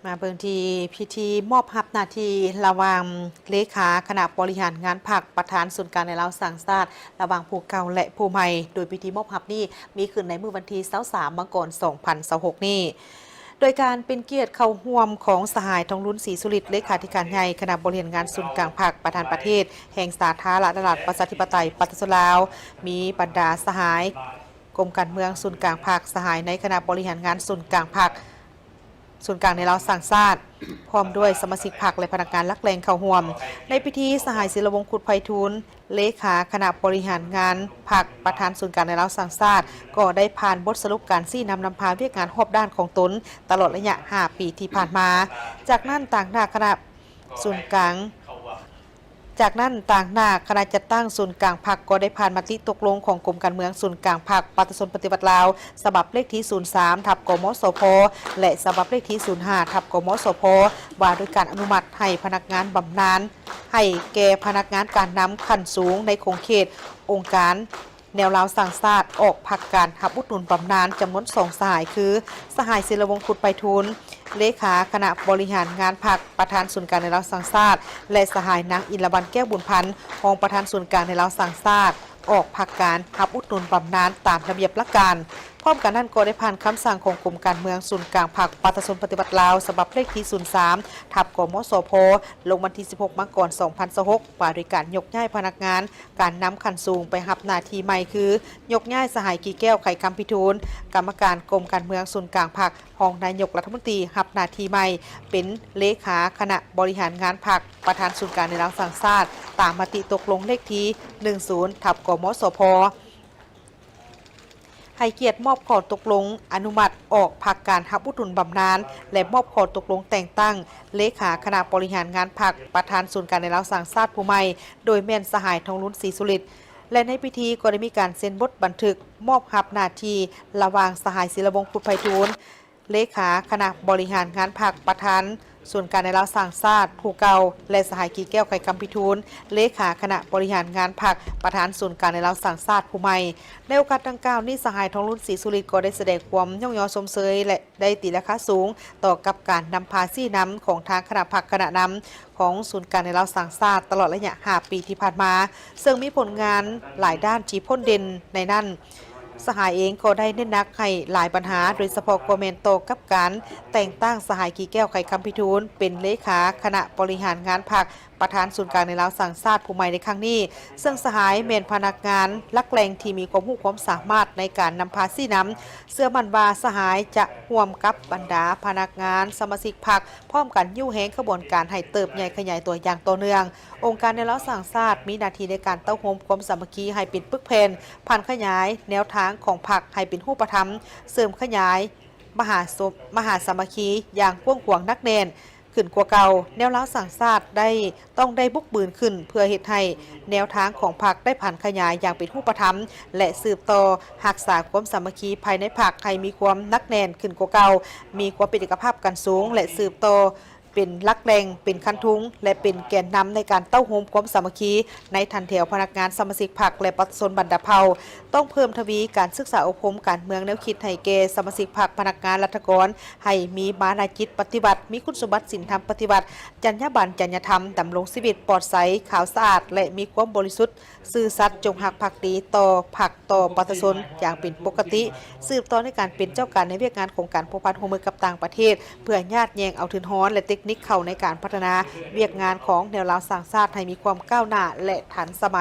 ມາເບິ່ງທີ່ພິທີມອບຮັບໜ້າທີ່ລະຫວ່າງເລຂາຄະນະບໍລິຫານງານພັກ ປະທານສູນກາງແນວລາວສ້າງຊາດ ລະຫວ່າງຜູ້ເກົ່າ ແລະ ຜູ້ໃໝ່, ໂດຍພິທີມອບຮັບນີ້ມີຂຶ້ນໃນມື້ວັນທີຊາວສາມ ມັງກອນ ສອງພັນຊາວຫົກນີ້ ໂດຍການເປັນກຽດເຂົ້າຮ່ວມຂອງສະຫາຍ ທອງລຸນ ສີສຸລິດ ເລຂາທິການໃຫຍ່ຄະນະບໍລິຫານງານສູນກາງພັກ, ປະທານປະເທດແຫ່ງສາທາລະນະລັດ ປະຊາທິປະໄຕ ປະຊາຊົນລາວ, ມີບັນດາສະຫາຍ ກົມການເມືອງສູນກາງພັກ, ສະຫາຍໃນຄະນະບໍລິຫານງານສູນກາງພັກ, ສູນກາງແນວລາວສ້າງຊາດ, ພ້ອມດ້ວຍສະມາຊິກພັກ ແລະ ພະນັກງານຫຼັກແຫຼ່ງເຂົ້າຮ່ວມ. ໃນພິທີ, ສະຫາຍ ສິລະວົງ ຄຸດໄພທູນ ເລຂາຄະນະບໍລິຫານງານພັກ, ປະທານສູນກາງແນວລາວສ້າງຊາດ ກໍໄດ້ຜ່ານບົດສະຫຼຸບການຊີ້ນຳນຳພາວຽກງານຮອບດ້ານຂອງຕົນຕະຫຼອດໄລຍະຫ້າປີທີ່ຜ່ານມາ. ຈາກນັ້ນ, ຕາງໜ້າຄະນະສູນກາງ ຈາກນັ້ນ, ຕາງໜ້າຄະນະຈັດຕັ້ງສູນກາງພັກກໍໄດ້ຜ່ານມະຕິຕົກລົງຂອງກົມການເມືອງສູນກາງພັກປະຊາຊົນປະຕິວັດລາວ ສະບັບເລກທີສູນສາມ ທັບ ກມສພ ແລະ ສະບັບເລກທີສູນຫ້າ ທັບ ກມສພ ວ່າດ້ວຍການອະນຸມັດໃຫ້ພະນັກງານບຳນານ ໃຫ້ແກ່ພະນັກງານການນຳຂັ້ນສູງໃນຂົງເຂດອົງການ ແນວລາວສ້າງຊາດ ອອກພັກການຮັບອຸດໜູນບຳນານຈຳນວນສອງສະຫາຍ ຄື ສະຫາຍ ສິລະວົງ ຄຸດໄພທູນ ເລຂາຄະນະບໍລິຫານງານພັກ, ປະທານສູນກາງແນວລາວສ້າງຊາດ ແລະ ສະຫາຍ ນາງ ອິນລະວັນ ແກ້ວບຸນພັນ ຮອງປະທານສູນກາງແນວລາວສ້າງຊາດ ອອກພັກການຮັບອຸດໜູນບຳນານຕາມລະບຽບຫຼັກການ. ພ້ອມກັນນັ້ນກໍໄດ້ຜ່ານຄຳສັ່ງຂອງກົມການເມືອງສູນກາງພັກປະຊາຊົນປະຕິວັດລາວ ສະບັບເລກທີສູນສາມ ທັບ ກມສພ ລົງວັນທີສິບຫົກ ມັງກອນ ສອງພັນຊາວຫົກ ວ່າດ້ວຍການຍົກຍ້າຍພະນັກງານ ການນຳຂັ້ນສູງໄປຮັບໜ້າທີ່ໃໝ່ ຄື ຍົກຍ້າຍສະຫາຍ ກີແກ້ວ ໄຂຄຳພິທູນ ກຳມະການກົມການເມືອງສູນກາງພັກ, ຮອງນາຍົກລັດຖະມົນຕີ ຮັບໜ້າທີ່ໃໝ່ເປັນເລຂາຄະນະບໍລິຫານງານພັກ, ປະທານສູນກາງແນວລາວສ້າງຊາດ ຕາມມະຕິຕົກລົງເລກທີໜຶ່ງສູນ ທັບ ກມສພ. ໃຫ້ກຽດມອບຂໍ້ຕົກລົງອະນຸມັດອອກພັກການຮັບອຸດໜູນບຳນານ ແລະ ມອບຂໍ້ຕົກລົງແຕ່ງຕັ້ງເລຂາຄະນະບໍລິຫານງານພັກ, ປະທານສູນກາງແນວລາວສ້າງຊາດຜູ້ໃໝ່ ໂດຍແມ່ນສະຫາຍ ທອງລຸນ ສີສຸລິດ ແລະ ໃນພິທີກໍໄດ້ມີການເຊັນບົດບັນທຶກມອບຮັບໜ້າທີ່ລະຫວ່າງສະຫາຍ ສິລະວົງ ພຸດໄພທູນ ເລຂາຄະນະບໍລິຫານງານພັກ, ປະທານສູນກາງແນວລາວສ້າງຊາດຜູ້ເກົ່າ ແລະ ສະຫາຍ ກີແກ້ວ ໄຂຄຳພິທູນ ເລຂາຄະນະບໍລິຫານງານພັກ, ປະທານສູນກາງແນວລາວສ້າງຊາດຜູ້ໃໝ່. ໃນໂອກາດດັ່ງກ່າວນີ້, ສະຫາຍ ທອງລຸນ ສີສຸລິດ ກໍໄດ້ສະແດງຄວາມຍ້ອງຍໍຊົມເຊີຍ ແລະ ໄດ້ຕີລາຄາສູງຕໍ່ກັບການນຳພາຊີ້ນຳຂອງທາງຄະນະພັກຄະນະນຳຂອງສູນກາງແນວລາວສ້າງຊາດຕະຫຼອດໄລຍະຫ້າປີທີ່ຜ່ານມາ, ເຊິ່ງມີຜົນງານຫຼາຍດ້ານທີ່ພົ້ນເດັ່ນ. ໃນນັ້ນ, ສະຫາຍເອງກໍໄດ້ເນັ້ນໜັກໃຫ້ຫຼາຍບັນຫາ, ໂດຍສະເພາະກໍແມ່ນຕໍ່ກັບການແຕ່ງຕັ້ງສະຫາຍ ກີແກ້ວ ໄຂຄຳພິທູນ ເປັນເລຂາຄະນະບໍລິຫານງານພັກ, ປະທານສູນກາງແນວລາວສ້າງຊາດຜູ້ໃໝ່ໃນຄັ້ງນີ້, ເຊິ່ງສະຫາຍແມ່ນພະນັກງານຫຼັກແຫຼ່ງທີ່ມີຄວາມຮູ້ຄວາມສາມາດໃນການນຳພາຊີ້ນຳ. ເຊື່ອໝັ້ນວ່າສະຫາຍຈະຮ່ວມກັບບັນດາພະນັກງານສະມາຊິກພັກ ພ້ອມກັນຍູ້ແຮງຂະບວນການໃຫ້ເຕີບໃຫຍ່ຂະຫຍາຍຕົວຢ່າງຕໍ່ເນື່ອງ. ອົງການແນວລາວສ້າງຊາດມີໜ້າທີ່ໃນການເຕົ້າໂຮມຄວາມສາມັກຄີໃຫ້ເປັນປຶກແຜ່ນ, ຜັນຂະຫຍາຍແນວທາງຂອງພັກໃຫ້ເປັນຮູບປະທຳ, ເສີມຂະຫຍາຍມະຫາສົມ ມະຫາສາມັກຄີຢ່າງກວ້າງຂວາງໜັກແໜ້ນ ຂຶ້ນກວ່າເກົ່າ. ແນວລາວສ້າງຊາດໄດ້ ຕ້ອງໄດ້ບຸກບືນຂຶ້ນ ເພື່ອເຮັດໃຫ້ແນວທາງຂອງພັກໄດ້ຜັນຂະຫຍາຍຢ່າງເປັນຮູບປະທຳ ແລະ ສືບຕໍ່ຮັກສາຄວາມສາມັກຄີພາຍໃນພັກໃຫ້ມີຄວາມໜັກແໜ້ນຂຶ້ນກວ່າເກົ່າ, ມີຄວາມເປັນເອກະພາບກັນສູງ ແລະ ສືບຕໍ່ເປັນຫຼັກແຫຼ່ງ, ເປັນຄັນທຸງ ແລະ ເປັນແກນນຳໃນການເຕົ້າໂຮມຄວາມສາມັກຄີໃນຖັນແຖວພະນັກງານ, ສະມາຊິກພັກ ແລະ ປະຊາຊົນບັນດາເຜົ່າ. ຕ້ອງເພີ່ມທະວີການສຶກສາອົບຮົມການເມືອງແນວຄິດໃຫ້ແກ່ສະມາຊິກພັກ, ພະນັກງານ, ລັດຖະກອນ ໃຫ້ມີມານະຈິດປະຕິວັດ, ມີຄຸນສົມບັດສິນທຳປະຕິວັດ, ຈັນຍາບັນ, ຈັນຍາທຳ, ດຳລົງຊີວິດປອດໃສ, ຂາວສະອາດ ແລະ ມີຄວາມບໍລິສຸດ, ຊື່ສັດ, ຈົງຮັກພັກດີຕໍ່ພັກ, ຕໍ່ປະຊາຊົນຢ່າງເປັນປົກກະຕິ, ສືບຕໍ່ໃນການເປັນເຈົ້າການໃນວຽກງານຂອງການພົວພັນຮ່ວມມືກັບຕ່າງປະເທດ ເພື່ອຍາດແຍ່ງເອົາທຶນຮອນ ແລະ ເຕັກນິກເຂົ້າໃນການພັດທະນາວຽກງານຂອງແນວລາວສ້າງຊາດໃຫ້ມີຄວາມກ້າວໜ້າ ແລະ ທັນສະໄໝ.